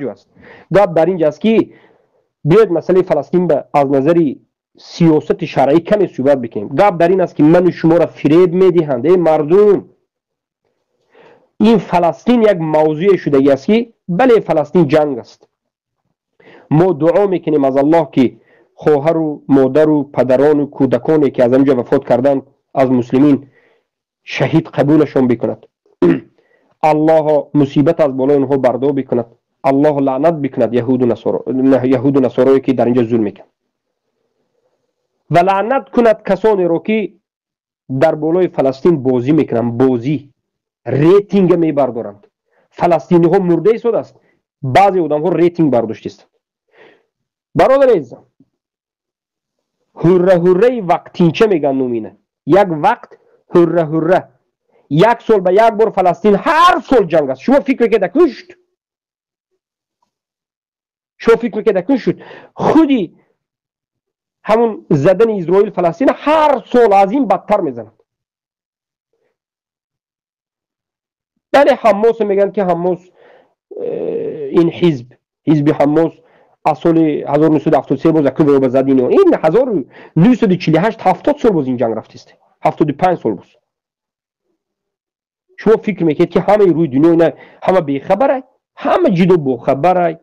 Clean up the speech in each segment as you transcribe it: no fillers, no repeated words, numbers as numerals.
ҷо аст. Гап дар инҷа аст, ки биёед масъалаи Фаластин ба аз назари сиёсати шаръӣ каме суҳбат бикунем. Гап дар ин аст, ки ману шуморо фиреб медиҳанд. Эй мардум, ин Фаластин як мавзӯе шудагӣ аст, ки бале, Фаластин ҷанг аст. Мо дуо мекунем аз Аллоҳ, ки хоҳару модару падарону кӯдаконе, ки аз ҳаминҷо вафот карданд аз муслимин, шаҳид қабулашон бикунад. Аллоҳо мусибат аз болои онҳо бардо бикунад. Аллоҳ лаънат бикунад яҳуду насорое, ки дар инҷо зулм мекунад, ва лаънат кунад касонеро, ки дар болои Фаластин бозӣ мекунанд, бозӣ рейтинга мебардоранд. Фаластиниҳо мурда истодааст, баъзе одамҳо рейтинг бардоштистанд. Бародари азизам, ҳурра ҳурраи вақтинча меган номина. Як вақт ҳурра ҳурра, як сол ба як бор Фаластин ҳар сол ҷанг аст. Шумо фикр мекунед, акнун шуд? Шумо фикр мекунед, акнун шуд? Худи ҳамун задани Изроил Фаластин ҳар сол аз ин бадтар мезанад. Бале, Ҳаммос мегӯянд, ки Ҳаммос, ин ҳизб, ҳизби Ҳаммос аз соли 1973 боз акун ба задини ин 1948, 70 сол боз ин ҷанг рафтист, 75 сол боз. Шумо фикр мекунед, ки ҳамаи рӯи дунё ина ҳама бехабарай, ҳама ҷидо бохабарай,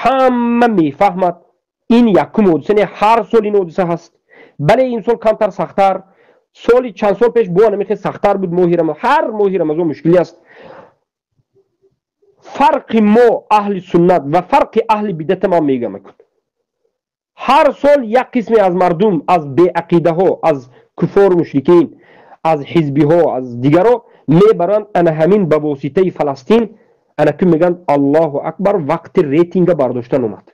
ҳама мефаҳмад. Ин якум ҳодиса не, ҳар сол ин ҳодиса ҳаст. Бале, ин сол камтар сахттар, соли чанд сол пеш бо намехе сахттар буд. Моҳи Рамазон, ҳар моҳи Рамазон мушкилӣ аст. Фарқи мо аҳли суннат ва фарқи аҳли бидата ман мегӯям акун. Ҳар сол як қисме аз мардум, аз беақидаҳо, аз куфору мушрикин, аз ҳизбиҳо, аз дигаро мебаранд ана ҳамин ба воситаи Фаластин ана ки мегӯянд: «Аллоҳу акбар, вақти рейтинга бардоштан омад».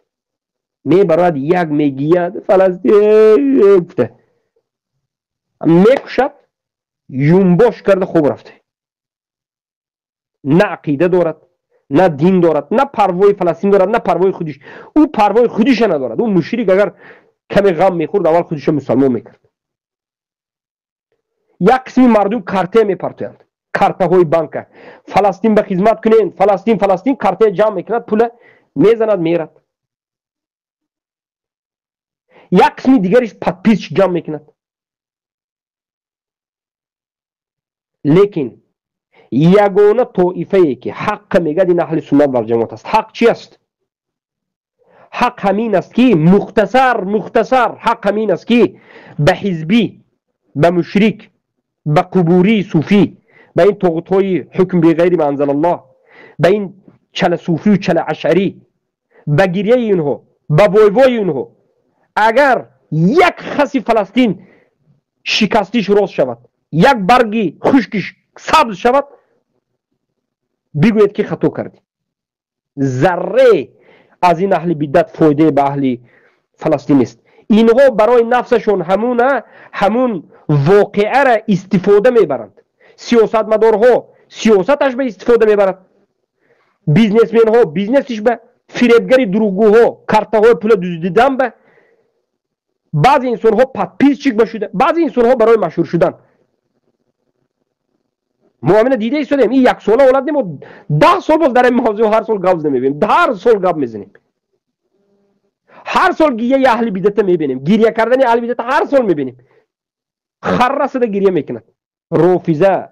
Мебарад, як мегияд Фаластин гуфта, мекушад, юмбош карда хоб рафта. На ақида дорад, на дин дорад, на парвои Фаластин дорад, на парвои худиш. Ӯ парвои худиша надорад. Ӯ мушрик агар каме ғам мехӯрд, аввал худиша мусалмон мекард. Як қисми мардум картая мепартоянд, картаҳои банка, Фаластин ба хизмат кунед, Фаластин, Фаластин, картая ҷамъ мекунад, пула мезанад, мерад. Як қисми дигариш подписчик ҷамъ мекунад. Лекин ягона тоифае, ки ҳаққа мегӯяд, ин аҳли суннат вал ҷамоат аст. Ҳақ чи аст? Ҳақ ҳамин аст, ки мухтасар мухтасар, ҳақ ҳамин аст, ки ба ҳизбӣ, ба мушрик, ба қубурии суфӣ, ба ин тоғутҳои ҳукм беғайри ма анзалаллоҳ, ба ин чала суфию чала ашарӣ, ба гирьяи инҳо, ба войвои инҳо агар як хаси Фаластин шикастиш рост шавад, як барги хушкиш сабз шавад, бигӯед, ки хато кардӣ. Зарре аз ин аҳли биддат фоидае ба аҳли Фаластин нест. Инҳо барои нафсашон ҳамун воқеара истифода мебаранд. Сиёсатмадорҳо сиёсаташ ба истифода мебарад, бизнесменҳо бизнесиш ба, фиребгари дурӯғгӯҳо картаҳои пула дуздидан ба, баъзе инсонҳо подписчик ба шуда, баъзе инсонҳо барои машҳур шудан. Мо ҳамина дида истодем. Ин яксола ҳолат не, мо 10 сол боз дар ин мавзӯъ ҳар сол гап мебинем, ҳар сол гап мезанем, ҳар сол гирьяи аҳли бидата мебинем, гирья кардани аҳли бидата ҳар сол мебинем. Харра сада гирья мекунад. Рофиза,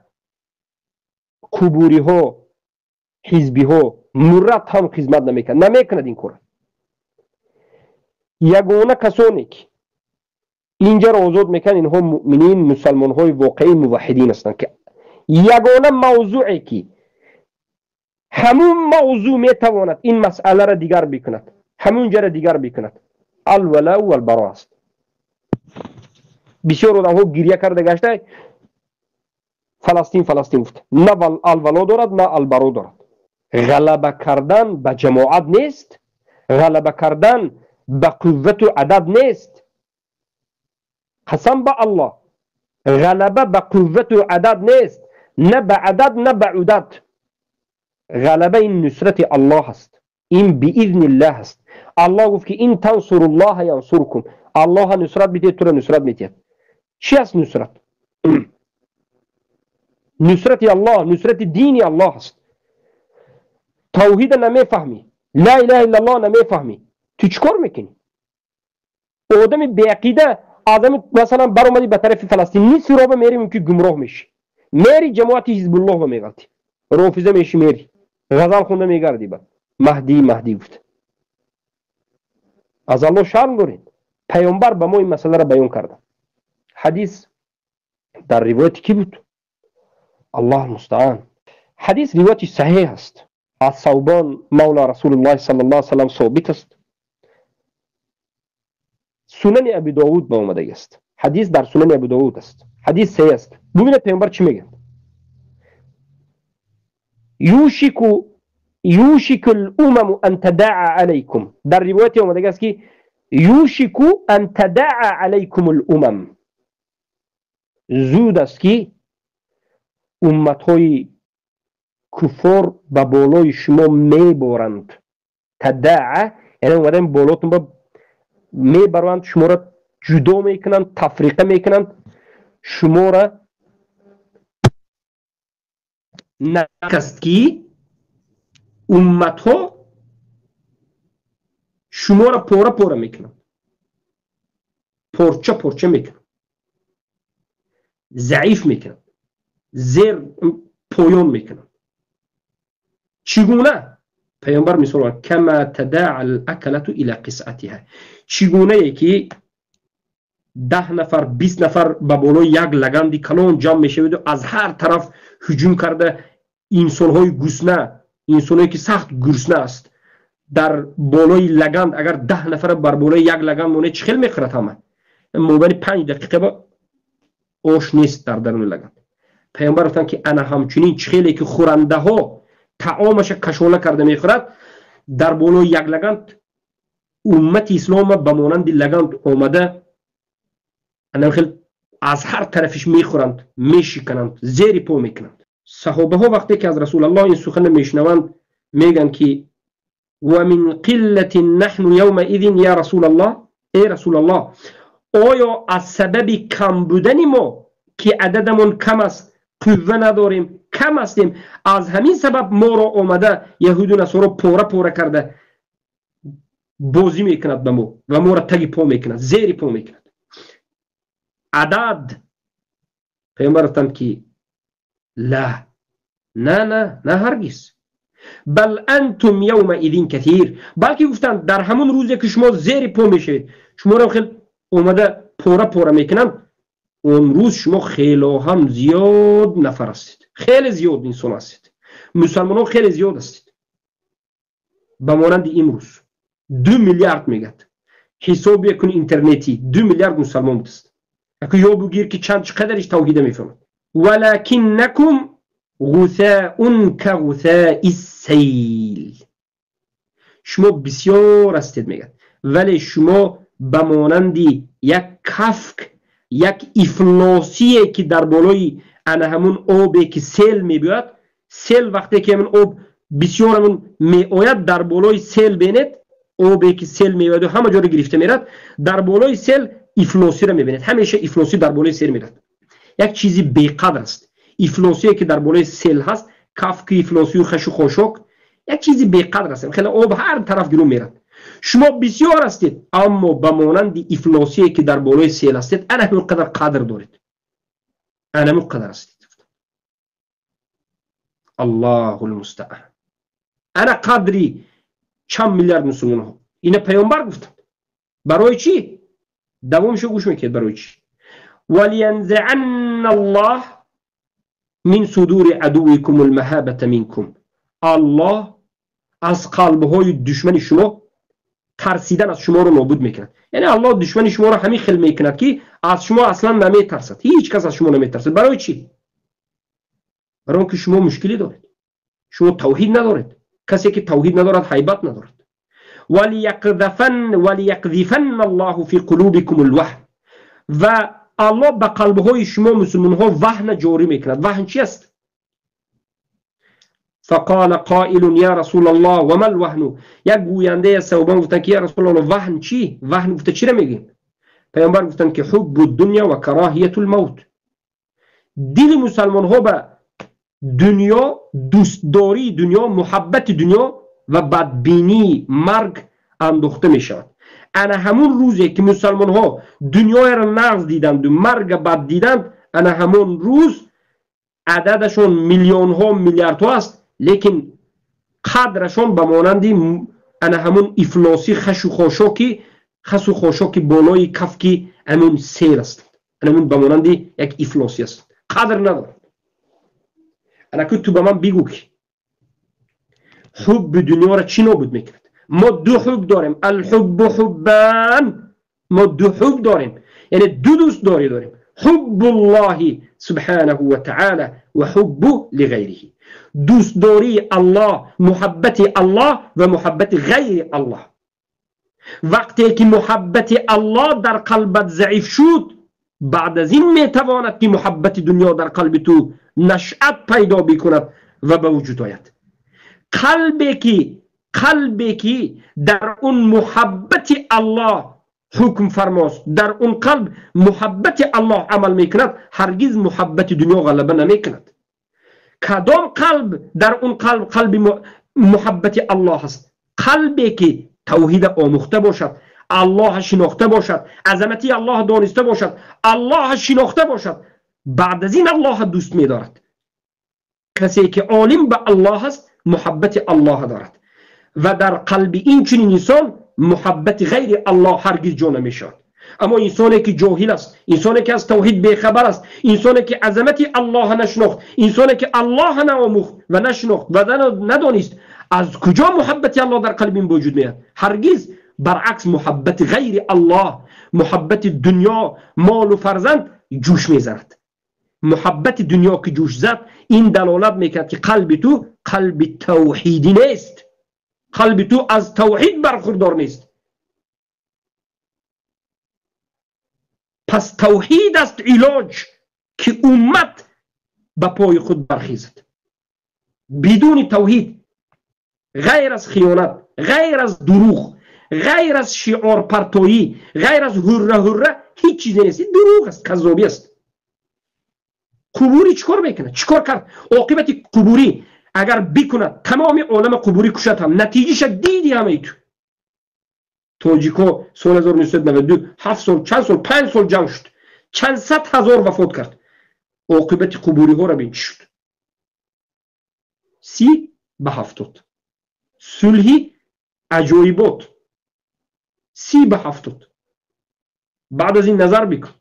қубуриҳо, ҳизбиҳо муррат ҳам хизмат намекунад, намекунад ин кора. Ягона касоне, ки инҷаро озод мекунанд, инҳо муъминин, мусалмонҳои воқеии муваҳҳидин ҳастанд, ки ягона мавзӯе, ки ҳамун мавзӯъ метавонад ин масъаларо дигар бикунад, ҳамун ҷара дигар бикунад, алвалау валбаро аст. Бисёр одамҳо гирья карда гашта Фаластин, Фаластин гуфта, на алвало дорад, на албаро дорад. Ғалаба кардан ба ҷамоат нест, ғалаба кардан ба қуввату адад нест. Қасам ба Аллоҳ, ғалаба ба қуввату адад нест, на ба адад, на ба удад. Ғалаба ин нусрати Аллоҳ аст, ин биизниллаҳ аст. Аллоҳ гуфт, ки ин тансуруллоҳа янсуркум. Аллоҳа нусрат бидиҳед, туро нусрат медиҳад. Чӣ аст нусрат? Нусрати Аллоҳ нусрати дини Аллоҳ аст. Тавҳида намефаҳмӣ, ла илаҳа иллаллоҳ намефаҳмӣ, ту чӣ кор мекунӣ? Одами беақида аз масалан баромадӣ ба тарафи Фаластин, нисфи роҳ мери, мумкин гумроҳ мешӣ, мери ҷамоати Ҳизбуллоҳ ба меғалтӣ, рофиза мешӣ, мери ғазал хонда мегардӣ, бад Маҳдӣ Маҳдӣ гуфт. Аз Аллоҳ шарм доред. Паёмбар ба мо ин масъаларо баён карда. Ҳадис дар ривояти кӣ буд? Аллоҳ мустаан. Ҳадис ривояти саҳеҳ аст, аз Савбон мавла Расулуллоҳ саллаллоҳу алайҳи васаллам собит аст. Сунани Аби Довуд ба омадаги аст. Ҳадис дар Сунани Аби Довуд аст. Ҳадис саҳеҳ аст. Бубинед, паёмбар чӣ мегӯяд? Юшику л-умаму ан тадаа алайкум. Дар ривояте омадаги аст, ки юшику ан тадаа алайкум л-умам. Зуд аст, ки умматҳои куффор ба болои шумо меборанд. Тадаа яъне омадан болотон ба мебаранд, шуморо ҷудо мекунанд, тафриқа мекунанд, шуморо накаст, ки умматҳо шуморо пора пора мекунанд, порча порча мекунанд, заиф мекунанд, зер поён мекунанд. Чӣ гуна? Паёмбар мисол овард: кама тадаъа ал-акалату ила қисъатиҳа. Чӣ гунае ки 10 нафар, 20 нафар ба болои як лаганди калон ҷамъ мешаведу аз ҳар тараф ҳуҷум карда, инсонҳои гусна, инсонҳое ки сахт гурусна аст, дар болои лаганд, агар 10 нафара бар болои як лаганд монед, чӣ хел мехӯрад ҳама? Мобайни 5 дақиқа ба ош нест дар даруни лаганд. Паёмбар гуфтанд, ки ана ҳамчунин чӣ хеле ки хӯрандаҳо таомаша кашола карда мехӯрад дар болои як лаганд, уммати ислома ба монанди лаганд омада ана хел аз ҳар тарафиш мехӯранд, мешикананд, зери по мекунанд. Саҳобаҳо вақте ки аз Расулаллоҳ ин сухана мешунаванд, мегӯянд, ки ва мин қиллатин наҳну явмаизин я Расулаллоҳ? Эй Расулаллоҳ, оё аз сабаби кам будани мо, ки ададамон кам аст, қувва надорем, кам ҳастем, аз ҳамин сабаб моро омада яҳуду насоро пора пора карда бозӣ мекунад ба мо ва моро таги по мекунад, зери по мекунад адад? Паёмбар гуфтанд, ки ла, на, на, на, ҳаргиз. Бал антум явмаидин касир. Балки гуфтанд, дар ҳамон рӯзе ки шумо зери по мешавед, шуморо хел омада пора пора мекунанд, он рӯз шумо хело ҳам зиёд нафар ҳастед, хеле зиёд инсон ҳастед, мусалмонон хеле зиёд ҳастед. Ба монанди имрӯз 2 миллиард мегӯяд, ҳисоб якун интернетӣ, 2 миллиард мусалмон будааст. Яку ёбу гир, ки чанд чӣ қадариш тавҳида мефаҳмад. Валакиннакум ғусаун ка ғусаи сейл. Шумо бисёр ҳастед, мегӯяд, вале шумо ба монанди як кафк, як ифлосие, ки дар болои ана ҳамун обе ки сел мебиёяд. Сел вақте ки ҳамун об бисёр ҳамун меояд, дар болои сел бинед, обе ки сел меояду ҳама ҷоро гирифта мерад, дар болои сел ифлосиро мебинед. Ҳамеша ифлосӣ дар болои сел мерад, як чизи беқадр аст. Ифлосие ки дар болои сел ҳаст, кафки ифлосию хашу хошок, як чизи беқадр аст, хеле об ҳар тараф гиру мерад. Шумо бисёр ҳастед, аммо ба монанди ифлосие ки дар болои сел ҳастед, ана ҳамин қадар қадр доред, ана ҳамин қадар ҳастед. Аллоҳу лмустаан. Ана қадри чанд миллиард мусулмонҳо ина паёмбар гуфтанд. Барои чӣ? Давомшо гӯш мекунед, барои чӣ? Валиянзаанна Аллоҳ мин судури адувикум лмаҳабата минкум. Аллоҳ аз қалбҳои душмани шумо тарсидан аз шуморо нобуд мекунад. Яъне Аллоҳ душмани шуморо ҳамин хел мекунад, ки аз шумо аслан наметарсад, ҳеҷ кас аз шумо наметарсад. Барои чӣ? Барои он ки шумо мушкилӣ доред, шумо тавҳид надоред. Касе ки тавҳид надорад, ҳайбат надорад. Валияқзифанна Аллоҳу фи қулубикум алваҳн. Ва Аллоҳ ба қалбҳои шумо мусулмонҳо ваҳна ҷорӣ мекунад. Ваҳн чи аст? فقال قائل يا رسول الله وما الوهن. یک گوینده صحابان گفتن که یا رسول الله، وهن چی؟ وهن گفته چی را میگیم؟ پیامبر گفتن که حب الدنیا و کراهیت الموت. دل مسلمان ها به دنیا، دوستداری دنیا، محبت دنیا. ва бадбинии марг андохта мешавад. Ана ҳамун рӯзе ки мусалмонҳо дунёяро нағз диданду марга бад диданд, ана ҳамон рӯз ададашон миллионҳо, миллиардҳо аст, лекин қадрашон ба монанди ана ҳамун ифлосӣ хашу хошоки болои кафки ҳамун сел аст. Ҳамун ба монанди як ифлосӣ аст, қадр надорад. Анаку ту ба ман бигӯ, ки ҳубби дунёро чӣ нобуд мекунад? Мо ду ҳуб дорем, алҳуббу ҳуббан, мо ду ҳуб дорем, яъне ду дӯстдорӣ дорем: ҳуббуллоҳи субҳанаҳу ва таъала ва ҳуббу лиғайриҳи. Дӯстдории Аллоҳ, муҳаббати Аллоҳ ва муҳаббати ғайри Аллоҳ. Вақте ки муҳаббати Аллоҳ дар қалбат заиф шуд, баъд аз ин метавонад ки муҳаббати дунё дар қалби ту нашъат пайдо бикунад ва ба вуҷуд ояд. Қалбе ки дар он муҳаббати Аллоҳ ҳукм фармост, дар он қалб муҳаббати Аллоҳ амал мекунад, ҳаргиз муҳаббати дунё ғалаба намекунад. Кадом қалб дар он қалб қалби муҳаббати Аллоҳ аст? Қалбе ки тавҳида омӯхта бошад, Аллоҳ шинохта бошад, азамати Аллоҳ дониста бошад, Аллоҳ шинохта бошад, баъд аз ин Аллоҳ дӯст медорад. Касе ки олим ба Аллоҳ аст, муҳаббати Аллоҳ дорад ва дар қалби ин чунин инсон муҳаббати ғайри Аллоҳ ҳаргиз ҷо намешавад. Аммо инсоне ки ҷоҳил аст, инсоне ки аз тавҳид бехабар аст, инсоне ки азамати Аллоҳ нашинохт, инсоне ки Аллоҳ наомӯхт ва нашинохт ва надонист, аз куҷо муҳаббати Аллоҳ дар қалби ин вуҷуд меояд? Ҳаргиз. Баръакс, муҳаббати ғайри Аллоҳ, муҳаббати дунё, молу фарзанд ҷӯш мезанад. Муҳаббати дунё ки ҷӯш зад, ин далолат мекунад, ки қалби ту қалби тавҳидӣ нест, қалби ту аз тавҳид бархурдор нест. Пас тавҳид аст илоҷ ки уммат ба пои худ бархезад. Бидуни тавҳид, ғайр аз хиёнат, ғайр аз дурӯғ, ғайр аз шиорпартоӣ, ғайр аз ҳурра ҳурра ҳеҷ чизе нест. Ин дурӯғ аст, каззобӣ аст. Қубурӣ чӣ кор мекунад? Чӣ кор кард? Оқибати қубурӣ агар бикунад, тамоми олами қубурӣ кушад ҳам, натиҷаша диди ҳамаи ту. Тоҷикҳо соли 1992 ҳафт сол, чанд сол, 5 сол ҷанг шуд, чанд сад ҳазор вафот кард. Оқибати қубуриҳоро бин, чӣ шуд? 30 ба 70 сулҳи аҷоибот, 30 ба 70. Баъд аз ин назар бикун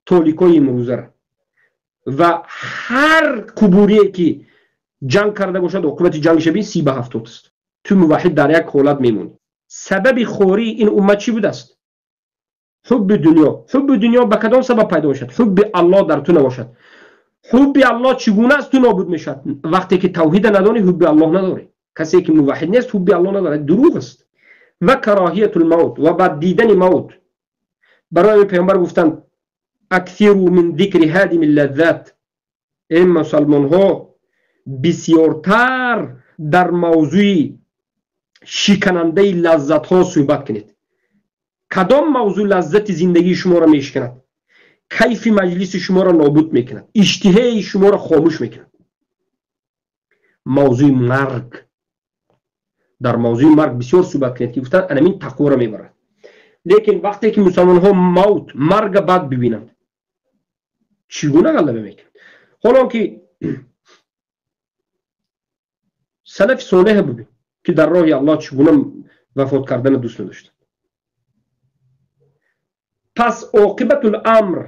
толикои имрӯзара ва ҳар қубурие ки ҷанг карда бошад, оқибати ҷангша бин, 30 ба 70 аст. Ту муваҳид дар як ҳолат мемонӣ. Сабаби хории ин уммат чӣ будааст? Ҳубби дунё. Ҳубби дунё ба кадом сабаб пайдо мешавад? Ҳубби Аллоҳ дар ту набошад. Ҳубби Аллоҳ чӣ гуна аз ту нобуд мешавад? Вақте ки тавҳида надонӣ, ҳубби Аллоҳ надорӣ. Касе ки муваҳид нест, ҳубби Аллоҳ надорад, дурӯғ аст. Ва кароҳиятул мавт, ва бад дидани мавт. Барои паёмбар гуфтанд: аксиру мин зикри ҳадими лаззат. Эй мусалмонҳо, бисёртар дар мавзӯи шиканандаи лаззатҳо суҳбат кунед. Кадом мавзӯъ лаззати зиндагии шуморо мешиканад, кайфи маҷлиси шуморо нобуд мекунад, иштиҳаи шуморо хомӯш мекунад? Мавзӯи марг. Дар мавзӯи марг бисёр суҳбат кунед, ки гуфтанд, анамин тақворо мебарад. Лекин вақте ки мусалмонҳо мавт, марга бад бибинанд, чӣ гуна ғалаба мекунанд? Ҳолон ки салафи солеҳа бубин, ки дар роҳи Аллоҳ чӣ гуна вафот кардана дӯст надоштанд. Пас оқибатул амр,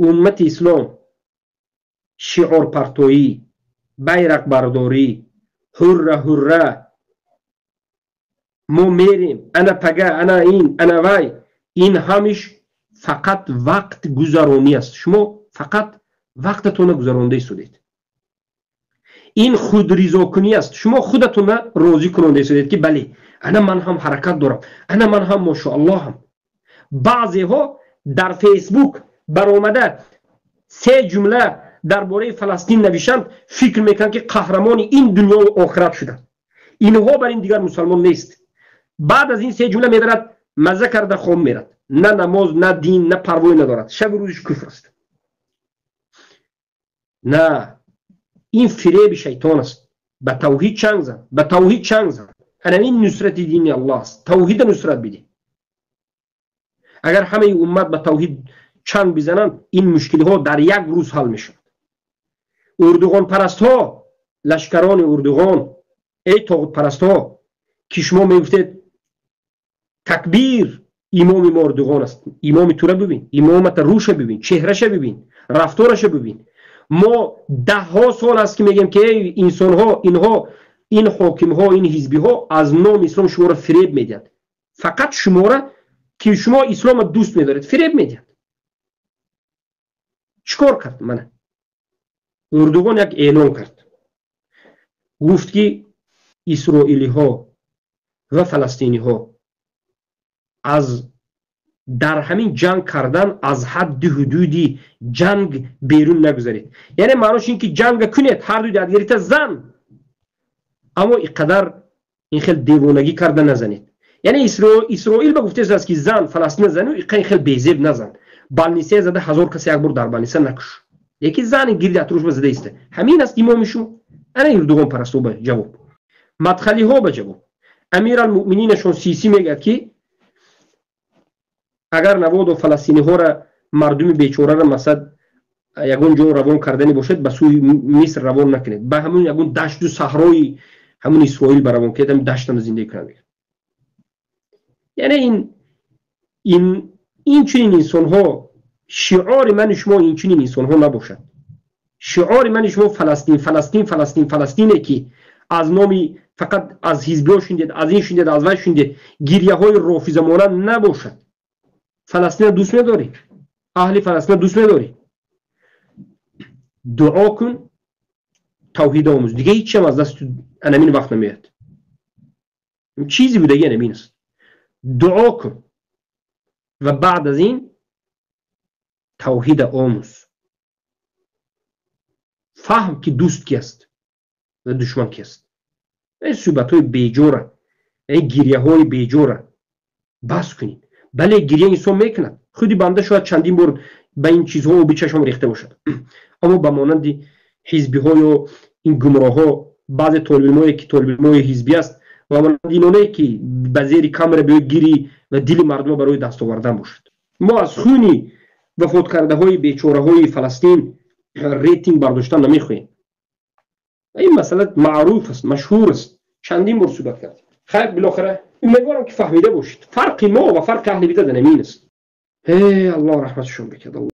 уммати ислом шиорпартоӣ, байрақбардорӣ, ҳурра ҳурра, мо мерем, ана пага, ана ин, ана вай, ин ҳамиш фақат вақт гузаронӣ аст. Шумо фақат вақтатонро гузаронда истодед. Ин худризокунӣ аст, шумо худатонро розӣ кунонда истодед, ки бале, ана ман ҳам ҳаракат дорам, ана ман ҳам мошоаллоҳам. Баъзеҳо дар Фейсбук баромада се ҷумла дар бораи Фаластин навишанд, фикр мекунанд, ки қаҳрамони ин дунёю охират шуданд. Инҳо бар ин дигар мусалмон нест. Баъд аз ин се ҷумла медарад, мазза карда хом мерад. На намоз, на дин, на парвоӣ надорад, шабу рӯзиш куфр аст. На, ин фиреби шайтон аст. Ба тавҳид чанг зан, ба тавҳид чанг зан. Ана ин нусрати дини Аллоҳ аст. Тавҳида нусрат бидеҳ. Агар ҳамаи уммат ба тавҳид чанг бизананд, ин мушкилиҳо дар як рӯз ҳал мешавад. Урдуғонпарастҳо, лашкарони Урдуғон, эй тоғутпарастҳо, ки шумо мегуфтед такбир, имоми мо Урдуғон аст. Имоми тура бибин, имомата рӯша бибин, чеҳраша бибин, рафтораша бибин. Мо даҳҳо сол аст, ки мегӯем, ки эй инсонҳо, инҳо, ин ҳокимҳо, ин ҳизбиҳо аз номи ислом шуморо фиреб медиҳанд. Фақат шуморо, ки шумо исломро дӯст медоред, фиреб медиҳанд. Чӣ кор кард? Мана Урдуғон як эълон кард, гуфт, ки исроилиҳо ва фаластиниҳо аз дар ҳамин ҷанг кардан аз ҳадди ҳудуди ҷанг берун нагузаред. Яъне маънош ин ки ҷанга кунед, ҳар ду ядгирита зан, аммо ин қадар ин хел девонагӣ карда назанед. Яъне Исроил ба гуфтааст, ки зан, Фаластина зану, ин хел безеб назан, больница зада 1000 кас як бор дар больница накуш, яки зани гирди атроф зада иста. Ҳамин аст имоми шумо. Ана Эрдуғон парасту ба ҷавоб, мадхалиҳо ба ҷавоб. Амир алмуъмининашон Сиси мегӯяд, ки агар наводу фаластиниҳоро, мардуми бечораро, масалан, ягон ҷо равон кардани бошад, ба сӯи Миср равон накунед, ба ҳамун ягон дашту саҳрои ҳамун Исроил баравон кунед, ҳамин даштам зиндагӣ кунанд. Яъне ин чунин инсонҳо, шиори мани шумо инчунин инсонҳо набошад. Шиори мани шумо Фаластин, Фаластин, Фаластин, Фаластине, ки аз номи фақат аз ҳизбиҳо шундед, аз ин шундед, аз вай шундед, гирьяҳои рофизамонанд набошад. Фаластина дӯст медорӣ, аҳли Фаластина дӯст медорӣ, дуо кун, тавҳид омӯз. Дига ҳечам аз дасти анамин вақт намеояд. Чизи будаги анамин аст. Дуо кун ва баъд аз ин тавҳида омӯз, фаҳм, ки дӯст ки аст ва душман ки аст. Ин суҳбатҳои беҷора, ин гирьяҳои беҷора бас кунед. Бале, гирья инсон мекунад. Худи банда шояд чандин бор ба ин чизҳо оби чашмам рехта бошад, аммо ба монанди ҳизбиҳо ё ин гумроҳҳо, баъзе толибилмое, ки толибилмои ҳизбӣ аст, ва монанди инонае, ки ба зери камера биё гирӣ ва дили мардумо барои даст овардан бошад. Мо аз хуни вафоткардаҳои бечораҳои Фаластин рейтинг бардоштан намехоҳем. Ин масъала маъруф аст, машҳур аст, чандин бор суҳбат кардем. Хайр, билохира умедворам, ки фаҳмида бошед, фарқи мо ва фарқи аҳли бидат ҳамин аст. Э, Аллоҳ раҳматшон бикард.